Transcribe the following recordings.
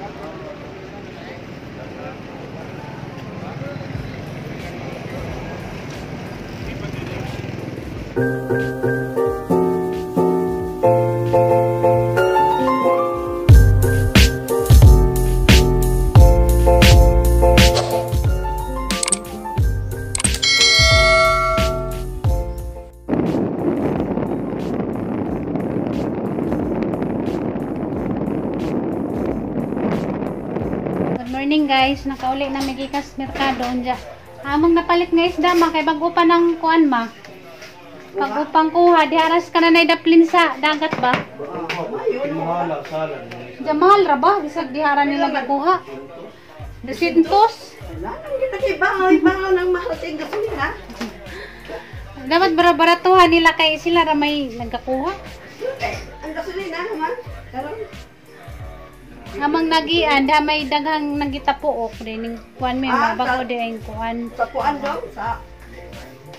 Good morning guys, nakauli na mi gikas merkado unja. Among napalit nga isda ma kay bag-o pa ng kuan ma. Pag-upang kuha, di aras ka na naidaplin sa dagat ba? Jamal ra ba? Bisag di hara nila gikuha. 200. Dapat barabaratuhan nila kay sila ra may nagakuha. Ang gasolina naman. Karon Amang nagian, da may daghang nagitapuok din ning kuan may bago di ang kuan. Sa kuan dong sa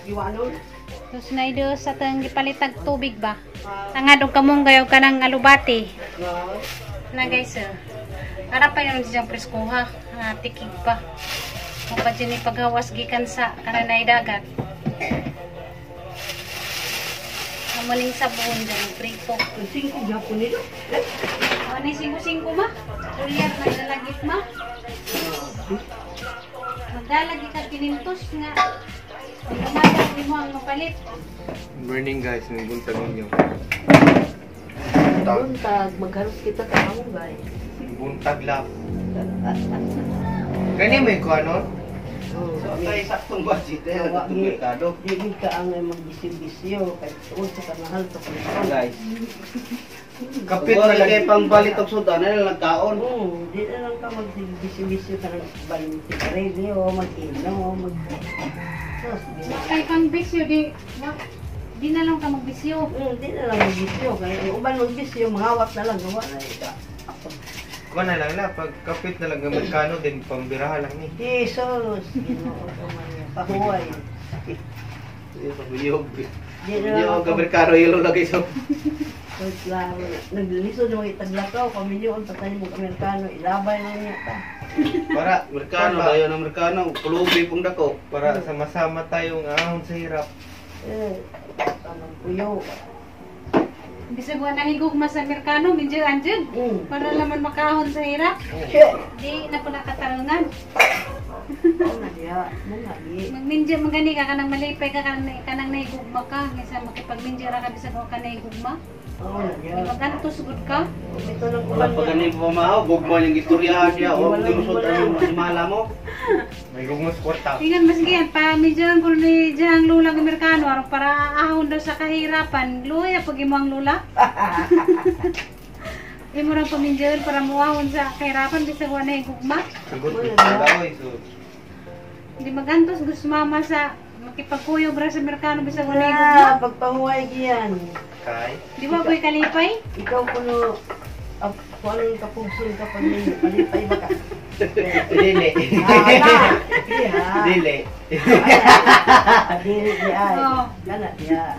iwanon. Tapos na ido sa tang gipalitag tubig ba. Tanga dog kamunggay og kanang alubati. Na guys, ara pa yun siyang preskuha, tikig pa. Mo pa dyan ipaghawas gikan sa kananay dagat. Amuning sabon dyan, prito. Singko gyapon nilo. Ano yung 5-5 ma? Dolyar nagdalagit ma? Magdalagit ka 500 nga. Pag umaga, di mo ang mapalit. Good morning guys, may buntag ninyo. Buntag, magharap kita ka kamunggay. Buntag lap. Kani may kuano? So, tayo saktong budget eh, ang merkado. Dili ka ang magbisyo-bisyo kay tuod sa kamahal to Guys. Kapit na lagi pang balit og sudan na lang kaon. Di na lang ka magbisyo-bisyo ka ng sigarilyo, mag-inom, mag Kay kang bisyo di di na lang ka magbisyo. Di na lang magbisyo kay uban magbisyo mahawak na lang gawa na ika. Kuha na lang na, pag kapit na lang ng merkado din, pambiraha lang ni. Jesus, Ginoo ko man pahuway. Pabuyog. Di na lang Yung merkado yelo lagi so. Klaro. Naglisod yung itaglakaw, kami yun, patay mo Amerikano, ilabay na niya ta. Para Merkano tayo ng merkano, pulubi pong dako. Para sama-sama tayong ahon sa hirap. Eh, tamang puyo. Bisag wa nahigugma sa Amerikano, medyo anjud. Para laman makaahon sa hirap. Di na pala katarungan. Magminjo magani ka kanang malipay ka kanang nahigugma ka kaysa makipagminjo ra ka bisag wa ka nahigugma. Oo na diha. Magantos gud ka. Wala pa ganin pamahaw, gugma niyang istoryahan niya o ginusod ang mala mo. May gugma sa kwarta. Ingan mas giyan pa medyo ko ni diyang lula ng Amerikano aron para ahon daw sa kahirapan. Luya pag imo ang lula. Imo ra paminjoon para muahon sa kahirapan bisag wa nahigugma. Sagot daw so. Di magantos gusto mama sa makipagkuyog ra sa Amerikano bisag wa nahigugma. Pagpahuway giyan. Kay di ba koy kalipay? Ikaw kuno kung anong kapugson ka pag palipay ba ka? Dili. Dili. Dili di ay. Kana diha.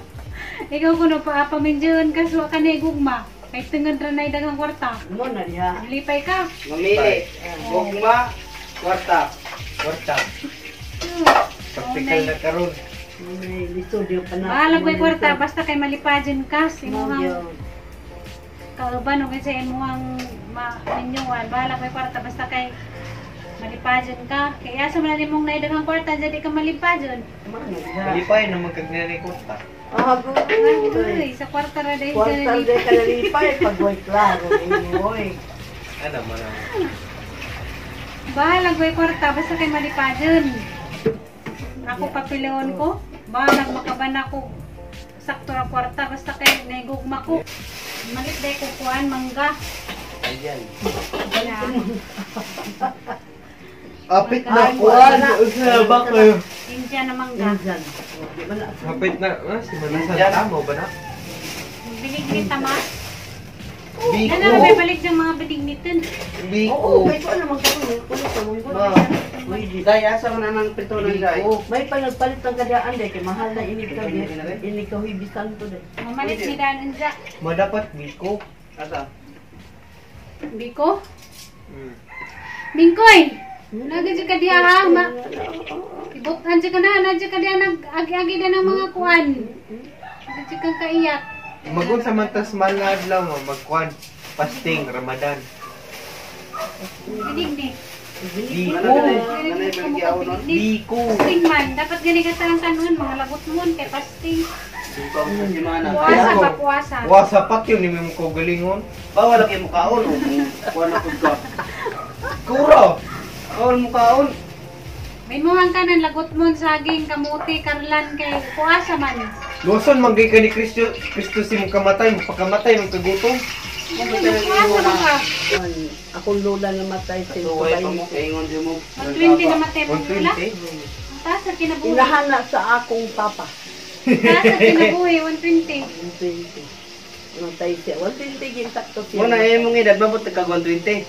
Ikaw kuno pa paminjoon ka sa ka nahigugma. Kay tungod ra nay daghang kwarta. Mo na diha. Lipay ka. Mamili. Gugma, kwarta. Kwarta. Practical na karon. May lisod yung panahon. Bahala ko'y kwarta, basta kay malipadyon ka sa imuhang kauban o sa imuhang minyuan. Bahala ko'y kwarta, basta kay malipadyon ka. Kaya sa mga nimong naidaghang kwarta, dyan di ka malipadyon. Malipay na magkagnanay kwarta. Ah, uy, sa kwarta ra dahil kwarta dahil ka nalipay, pag way klaro. Ano man ang... Bahala ko'y kwarta, basta kay malipadyon. Ako papileon ko. Bahalag makaban ako sakto ra kwarta basta kay nahigugma ko. Malit day ko kuan mangga. Ayan. Apit na kuan sa ba kayo? India na mangga. Hapit na si Manasan tamo ba na? Binignit tama. Biko. Ano may balik diyang mga binignitin? Biko. Oo, kay ko naman karon kuno sa mong. Day asa man anang pito ng day. May panagpalit ang kadaan day kay mahal na inig ka inig ka Huwebes Santo day. Mamalit ni daan unja. Madapat biko. Asa? Biko? Bingkoy. Nagad ka diha ha, ma. Ibutan ka na, nadya ka diha nag-agi-agi na ng mga kuan. Nadya kang kaiyak. Magun sa mantas mahal na adlaw mo magkuan fasting Ramadan. Binig ni. Biko. Nanay balagyaw nun. Biko. Fasting man. Dapat gani ka sa tanon, mga lagot mon kay fasting. Ikaw sa simana. Puasa pa puasa. Wa sapat yun ni mo ko galingon. Bawal kay mukaon o. Kuan na pud ka. Kuro. Bawal mukaon. May muhang kanan lagot mon saging, kamuti, karlan kay puasa man. Luson man gay ka ni Kristo Kristo si mong kamatay, mo pagkamatay mong kagutom. Puasa man ka. Kuan, akong lola namatay sa Tuway pa mo kaingon di mo. 120 na matay mo lola. 120. Ang taas sa kinabuhi. Inahana sa akong papa. Taas sa kinabuhi, 120. 120. Namatay siya. 120 gintakto siya. Muna eh mong edad mabot kag 120.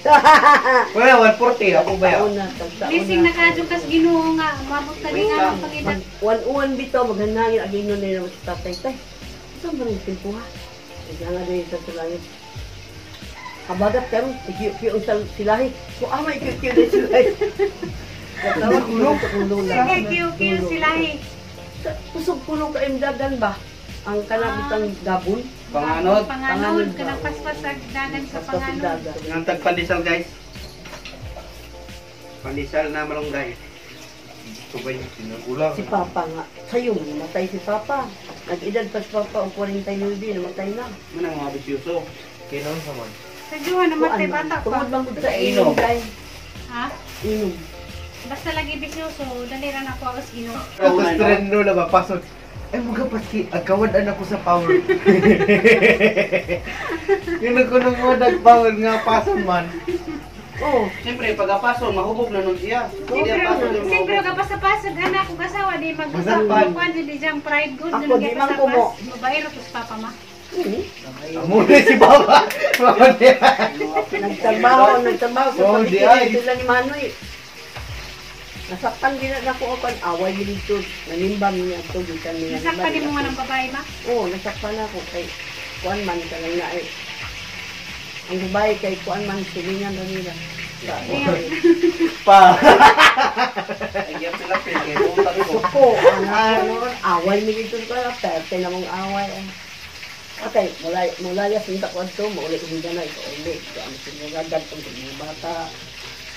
Wala 140 ako ba ya? Taon na, tagtaon Blessing na kadyo kas Ginoo nga umabot ka din nga ang pag-edad. Mag-1-1 bitaw, maghanangin, aging nun na naman sa tatay. Tay, saan ba rin timpo ha? Naghanga din sa tulangin. Kabagat karon, ikiyo-kiyo ang silahi. Kung ama, ikiyo-kiyo din silahi. Katawag ko sa akong lola. Sige, kiyo-kiyo silahi. Kusog puno ka imdagan ba? Ang kanabitang gabon. Panganod. Panganod, kanang paspas sa dagan sa Paspas ang panganod. dagan. Nang tag pandesal guys. Pandesal na malunggay. Subay sinagulang. Si Papa nga. Sayo, namatay si Papa. Nag-edad pa si Papa og 49, namatay na. Manang mga bisyoso. Kinon sa man. Sa juwa namatay Kuan man, bata pa. Tungod bang gud sa Inom. inom, kay. Ha? Inom. Basta lagi bisyoso, dali ra na ako awas Ginoo. Tapos trend no na ba pasok. Ay mga paski, agkawad-an ako sa power. Yun ako nang mga nag-power nga pason man. Oh, Siyempre, pag apaso, mahubog na nun siya. Hindi Siyempre, apaso, di siyempre mahubog. ka pasapasag anak kung asawa di Masakpan. magkuhan di diyang pride good Ako, di man ko mo. Babae ra to sa papa ma. Amo na si Baba. Mao niya. Nagtrabaho, nagtrabaho sa Oh, di ay. paligid sila ni Manoy. Nasaktan din na ako ako away din dito. Nanimbang niya ito, gikan niya. Nasaktan nimo nga ng babae ma. Oo, nasaktan ako kay kuan man ka lang na ay. Ang babae kay kuan man silingan na nila. Pa. Ay, yapil-apil, kay buta ko. Suko, ang ano, away mi dito ka, perte na mong away. Ay. Okay, mulay mulaya sinta ko adto, mauli ko na ito uli. Ito ang sinugagad ang mga bata.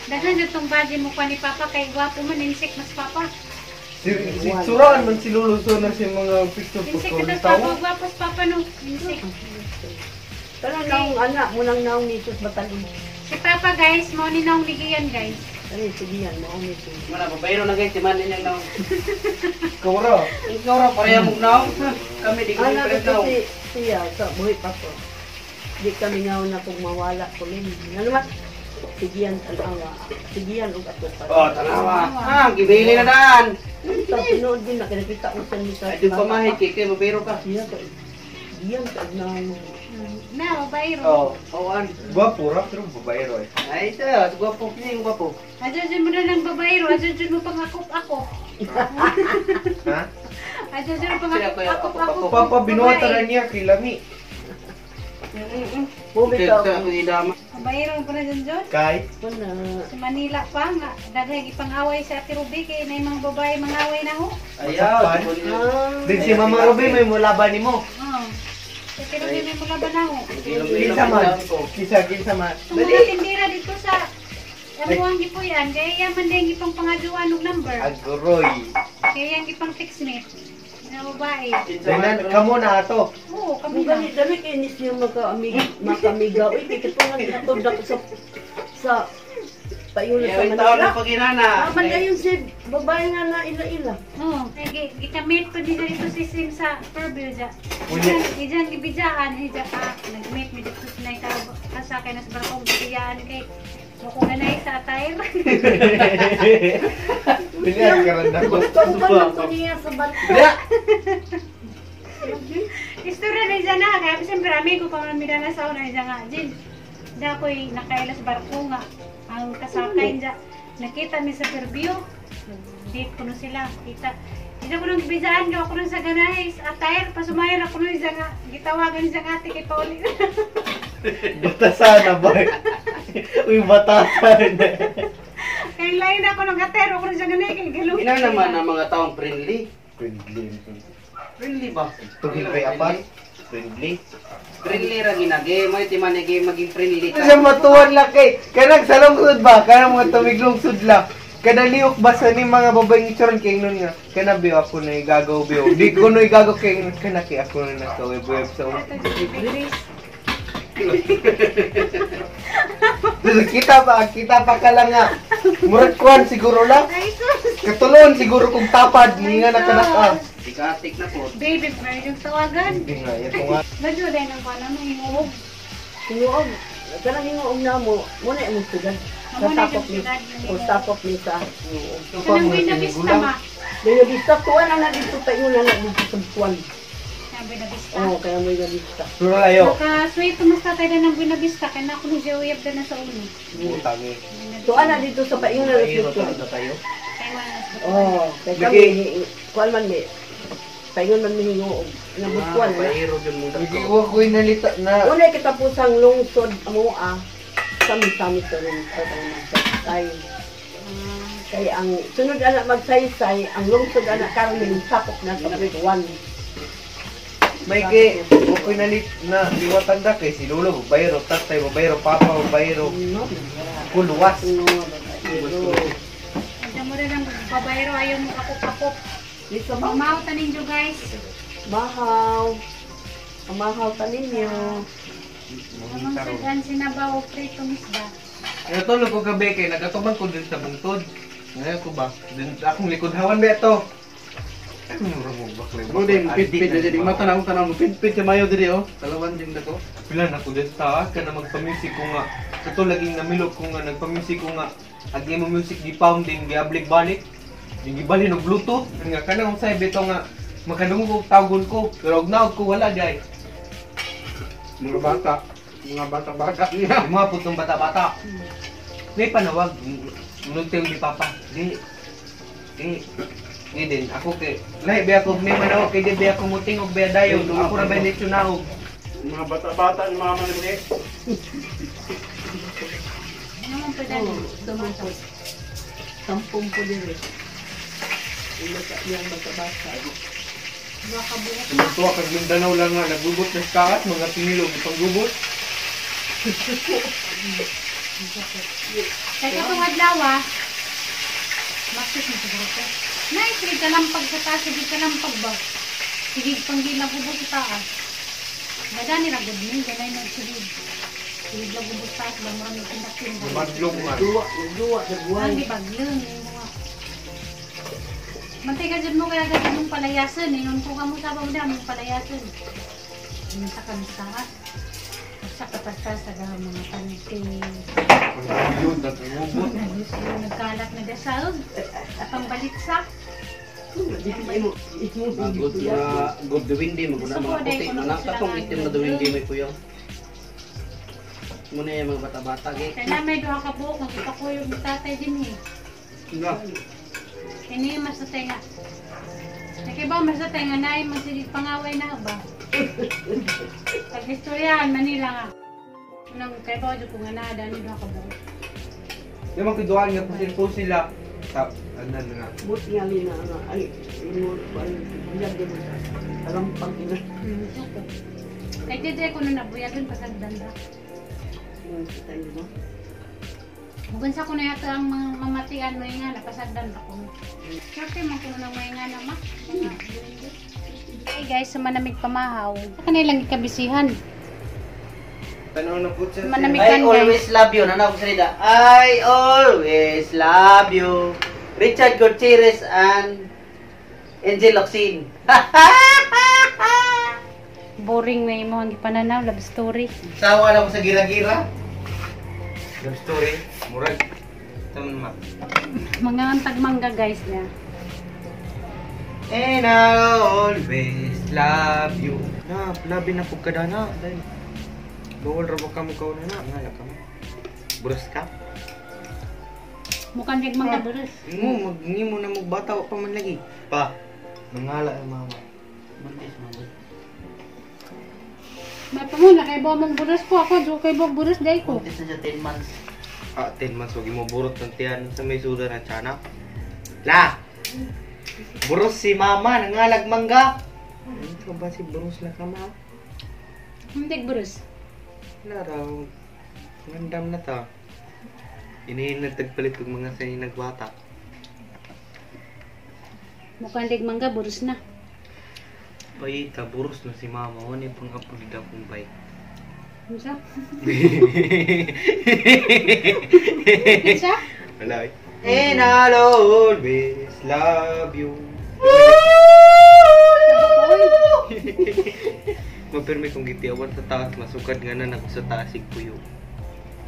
Daghan jud tong body mo pa ni papa kay gwapo man insik mas papa. Si, si suraan man si Lolo na si mga picture Insik po kita sa papa gwapo sa papa no. Insik. Kanang naong anak, munang naong ni Jesus batalon. Si papa guys, mo ni naong ligiyan guys. Kani sige yan, mao ni sige. Mana, babayro na guys, si Manny niyang naong. Kura. Ikaw ra, pareha mong naong. Kami, di kami Anak pareha ko naong. si siya sa buhi pa ko. Di kami ngaw na kung mawala ko rin. Nga naman, sige yan, tanawa. Sige yan, ug ato pa. Oh, tanawa. Ah, gibili na daan. Sa tinuod din, nakikita ko sa nisa. Ay, di pa mahit, kay kay babayro ka. Siya ka, diyan ka na Na babae ro. Oh, awan. Gwapo ra pero babae ro eh. Ay, siya, gwapo, kini gwapo. Adyo jud mo na ng babae ro, adyo jud mo pang akop ako. Ha? Adyo jud mo pang Siya, akop kuya, akop akop, ako. Papa binuhatan na niya kay Lami. Bumi ka, Sa akong idama. Babae ro pa na dyan John. Kay na. Sa Manila pa nga daghay gipang-away sa Ate Ruby kay nay mga babae mangaway na ho. Ayaw, Masakpan. Ah, Din si Mama Ruby may mulaban nimo. Oo. Sa Ate Ruby may mulaban na ho. Kinsa man? Kinsa kinsa man? Itong mga tindira dito sa Amuang gipuyan, kaya yaman din ipang pangaduan og number. Agroy. Kaya yung ipang fix mate na babae. Dahil kamo na ato. Oo, kami Kung na. gani, dami kayo nis niyo makaamig, makamiga. Uy, kay katungan katod ako sa sa payon sa Ayaw, taon Manila. na paginana. Aman na si babae nga na ila-ila. Oo, kaya gikamit pa din dito si Sim sa Fairview dya. Unya. Ijan gibidjaan, ija ah, nag-meet mi dito sa nay kasakay na sa barkong gibiyaan kay mo ko ganay sa attire. Pilihan ka rin ako. Kauban lang ko niya sa barko. Bila! Istorya na isa na, kaya siyempre amigo pa man midana sa una isa nga, Jin. Da ako'y nakaila sa barko nga, ang kasakay dya. Nakita mi sa Fairview, date ko no sila, kita. Isa ko nung gibisaan ko, ako nung sa ganahe, sa attire, pasumayar ako nung isa nga, gitawagan isa nga ate kay Pauli. Basta sana ba? Uy, batasan. Kay lain ako ng atero ko siya ganay kay galo. Ina naman ang mga taong friendly. Friendly. Friendly ba? Tugil kay apan. Friendly. Friendly ra ginagi, may timanigi maging friendly ka. Sa matuan lang kay kanang sa lungsod ba, kanang mga tumiglungsod lang. Kada lihok ba sa ni mga babaeng itsura kay nun nga kana biyo ako na igagaw biyo. Di ko no igagaw kay nun kana kay ako na nasa web web sa Tapos kita pa ka lang nga. Murag kuan siguro lang. Ay sus. Katulon siguro kung tapad ni nga nakanak. Ikatik na po. Baby, may yung tawagan. Hindi nga ito nga. Medyo dahil ng kanan ng hinguog. Hinguog. Kanang hinguog na mo, muna imong sugad. Sa Amo na sakop yung ni, sugad. o sakop ni sa hinguog. Kanang Buena Vista ma. Buena Vista, tuwan ang nandito pa yun na dito sa buwan. Ang Buena Vista. Oo, kaya Buena Vista. Pero layo. Naka-sweet mas tatay na ng Buena Vista kaya na ako ni Joey na sa uno. Putang eh. Tuwan na dito sa paingon na Ay, dito. talaga tayo. Kaya wala na sa Oo, kaya kami, kuwan man mi. Paingon man mi hinguog. Nabuskuan na. Pairo dyan mo Hindi ko ko inalita na Una kitapusang lungsod mo ah. Sami-sami sa lungsod ang magsaysay. Kay ang sunod anak magsaysay, ang lungsod anak karon ni sakop na sa buwan. May kay ko inalit na liwatan da kay si lolo babayro, tatay babayro, papa babayro, No. kuluwas. No. Ang mo rin ang babayro ayaw mo kapop-kapop. Dito ba? Mamaw tanin nyo guys. Mahaw. Mahaw ta ninyo. Amang sudan sinabaw prito misda. Natulog ko gabi kay nagatuman ko din sa bungtod. Ngayon ko ba? Din akong likod hawan ba ito? Mo din pitpit na din mata na akong tanaw mo pitpit sa mayo diri oh. Talawan din dako. Pila na ko din sa taas ka na magpa-music ko nga. Sa to laging namilok ko nga nagpa-music ko nga. Ag imo music gi-pound din giablik balik. Din gibalhin og Bluetooth. Nga kanang unsay bitaw nga makadungog og tawgon ko pero og naog ko wala jay. Mga bata, mga bata-bata niya. Yung mga putong bata-bata. May panawag. Nuntil ni Papa. Di. Di. Di din. Ako kay... Lahi ba ako may manawag kay di ba ako muting og ba dayon. Ako ra ba dito naog. Mga bata-bata ni mama nagli. Ano man pa dali? Dumapot. Sampung po din eh. Yung bata-bata. Baka buhok. Tuwa kag Mindanao lang nga nagugot na sa kaat mga pinilog ipanggubot. Kaya katong adlaw ah. Maksis mo siguro ko. Nice, sige ka lampag sa taas, sige ka lampag ba? Sige, panggilang ubos sa taas. Gada ni ragod ni, ganay na sige. Sige lang ubos sa taas, ba maraming tindak-tindak. Madlong man. Duwa, duwa, duwa. Ang di baglong, yung mga. Mantay ka dyan mo, kaya ganyan mong palayasan. Ingon ko ka mo sa bawda, mong palayasan. Sa kami sa taas. Sa kapasta sa mga panty. Yun, nagugubot. Nagkalat na dasal. Pambalitsa. Good na good duwindi mo na mga puti na na katong itim na duwindi may kuyaw. Muna yung mga bata-bata gi. Kaya na may duha ka buok, magpakuyog ni tatay din eh. Nga. Ini mas sa tenga. Nakibaw mas sa tenga na ay magsigig pangaway na ba? Pag istoryahan, Manila nga. Nang kay ba ko nga na dani duha ka buok. Yung mga kiduhan nga pusil sila. Tap, ano na nga. Buti nga lina, ano, ay, imo, ay, yan din mo sa kalampag ina. Kay dede ko na nabuyagan pasagdan ra. Kita niyo ba? Mugan sa ko na yata ang mga mamatian mo nga napasagdan ra ko. Siyempre man kuno nang may nga na ma. Hey guys, sa manamig pamahaw. Sa kanilang ikabisihan. Tanaw na po siya. Manamig I kan guys. always love you. Nanaw ko salita. I always love you. Richard Gutierrez and Angel Locsin. Boring na imo ang ipananaw, love story. Sawa na ko sa gira-gira. Love story. Murag. Taman ma. Mga antag mangga guys niya. And I always love you. Na, labi na po kada na. Dahil, bawal ra ba ka mo na na. Ngala ka mo. Buras ka? Mukhang dig mangga buras. Mo, magnimo na mo bata pa man lagi. Pa, nangala ang mama. Buntis, mama. May pa mo, nakaibaw mong buras ko. Ako, do kay buros buras day ko. Buntis na siya 10 months. Ah, 10 months wag mo burot ng tiyan sa may suda na tiyanak. La! Buros si mama, nangalag mangga. Ano ba si buros na ka ma? Hindi buros. Wala raw. Ngandam na ta. Inihin nagtagpalit og mga sa nagbata. Mukhang lig mangga, buros na. Paita, buros na si mama. Wala yung pang-apulid akong bike. Unsa? Unsa? Wala eh. And I'll always love you. Mapirmi kong gitiawan sa taas, masukad nga na nako sa taas puyo.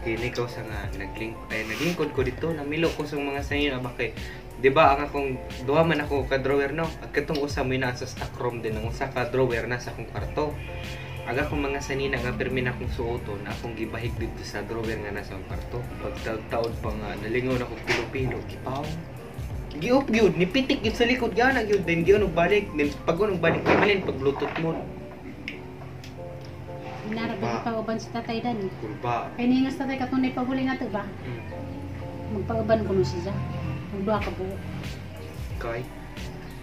Kini ko sa nga naglink ay naglingkod ko dito, namilo ko sa mga sayo na bakay. 'Di ba ang akong duha man ako ka drawer no? At katong usa may naa sa stock room din ang usa ka drawer na sa akong kwarto. Ang akong mga sanina nga pirmi na akong suoton, akong gibahig dito sa drawer nga nasa akong kwarto. Pagtaod-taod pa nga nalingaw na akong Pilipino, gipaw. Giup gyud, nipitik gyud sa likod gana gyud, then giun og balik, then pag og balik kay malin pag Bluetooth mo. Inara ba pauban sa tatay dan? Kulba. Kay ningas tatay katunay pahuli nga to ba? Magpauban ko no siya. Magduha ka buo. Kay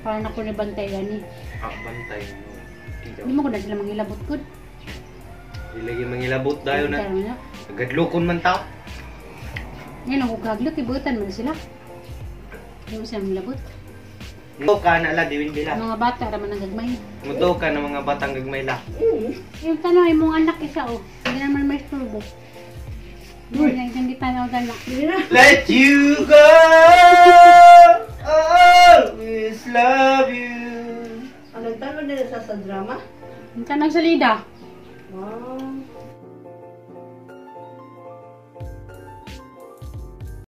Para na ko ni bantay gani. Ah, bantay mo. Hindi mo ko na sila mangilabot gud. Di lagi mangilabot dayon na. Karon na. Nagadlokon man ta. Ngayon ang ugaglok, ibutan man sila. Hindi mo sila mangilabot. Muto ka na la diwin bila. Mga bata raman ang gagmay. Muto ka na mga batang gagmay la. Yung tanong ay mong anak isa oh. Hindi naman may turbo. Hindi na hindi tanaw dala. Sige na. Let you go. Always love you. Ang nagtanong nila sa drama? Ang tanong sa lida.